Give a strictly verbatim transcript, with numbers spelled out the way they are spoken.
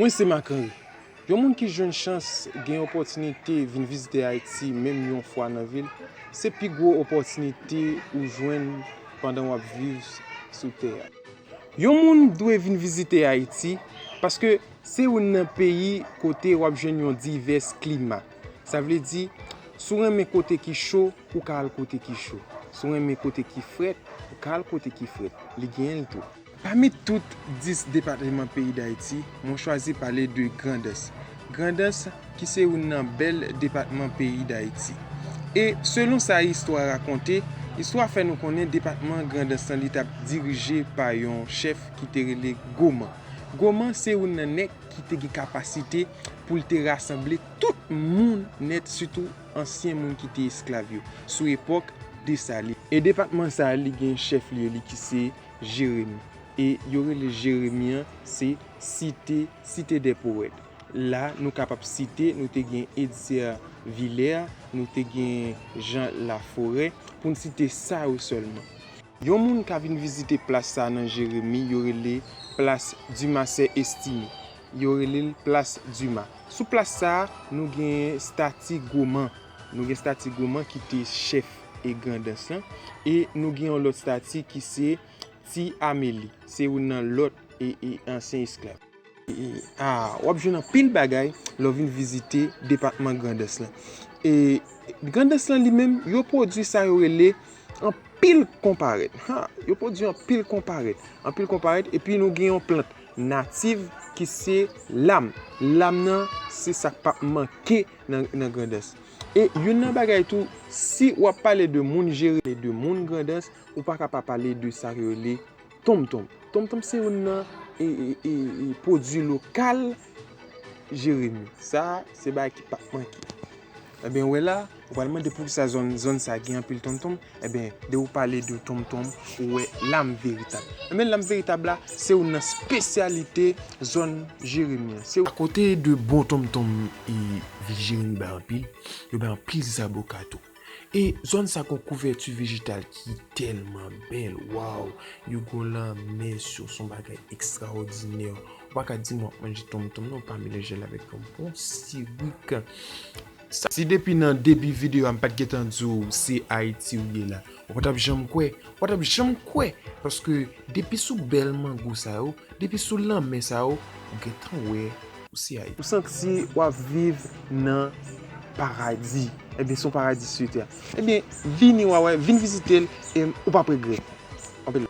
Mwen se Marc Henry. Yon moun ki jwenn chans gen opòtinite vin vizite Ayiti menm yon fwa nan vi l, se pi gwo opòtinite ou jwenn pandan w ap viv sou tè a. Yon moun dwe vin vizite Ayiti paske se youn nan peyi kote w ap jwenn yon divès klima. Sa vle di, si w renmen kote ki cho, ou ka al kote ki cho. Si w renmen kote ki frèt, ou ka al kote ki frèt. Li genyen l tou. Pami tout dis depatman peyi Dayiti, mwen chwazi pale de Grandans. Grandans ki se youn nan bèl depatman peyi Dayiti. E selon sa istwa rakonte, istwa fè nou konnen depatman Grandans lan li t ap dirije pa yon chèf ki te rele Goman. Goman se youn nan nèg ki te gen kapasite pou l te rasanble tout moun nèt, sitou ansyen moun ki te esklav yo, sou epòk Desalin. E depatman sa a, li gen chèf lye li ki se Jeremi. E yo rele Jeremi an, se site, site dè powèt. La, nou kapab site, nou te gen Edzer Villers, nou te gen Jean Laforêt, pou n site sa yo sèlman. Yon moun ka vin vizite plas sa a nan Jeremi, yo rele plas Dumarsais Estimé. Yo rele l plas Duma. Sou plas sa a, nou gen stati Goman. Nou gen stati Goman ki te chèf e Grandans lan. E nou gen yon lòt stati ki se Ti Amélie. Se youn nan lòt e, e ansyen esklav. E, e, a, w ap jwenn anpil bagay lè w vin vizite depatman Grandans lan. E Grandans lan li menm, yo pwodui sa yo rele anpil konparèt. Ha, yo pwodui anpil konparèt. Anpil konparèt, epi nou gen yon plant natif ki se lam. Lam nan, se sa k p ap manke nan, nan Grandans. E youn nan bagay tou, si w ap pale de moun Jeremi, de moun Grandans, ou pa ka pa pale de sa yo rele tonmtonm. Tonmtonm se youn nan e, e, e, e, pwodui lokal Jeremi. Sa, se bagay ki p ap manke. Ebyen, wè la, ou pral mande poukisa zòn, zòn sa gen anpil tonmtonm. Ebyen, de ou pale de tonmtonm, ou wè lam veritab. Ebyen, lam veritab la, se youn nan espesyalite zòn Jeremi an. Se akote de bon tonmtonm e vil Jeremi bay anpil, yo bay anpil zaboka tou. E zòn sa gon kouvèti vejetal ki tèlman bèl, waw, yo gon lanmè sou, se yon bagay ekstraòdinè. Ou pa ka di m w ap manje tonmtonm non, pa melanje l avèk yon bon sirik. Sa, si depi nan debi videyo a m pa t gentan di w se Ayiti ou ye la, ou pa t ap janm kwè, ou pa t ap janm kwè, paske depi sou bèl mango sa yo, depi sou lanmè sa yo, ou gentan wè ou se Ayiti. Ou santi w ap viv nan paradi. Ebyen, se yon paradi sou tè. Ebyen, vini w a wè, vin vizite l, e ou p ap regrèt. Anpil.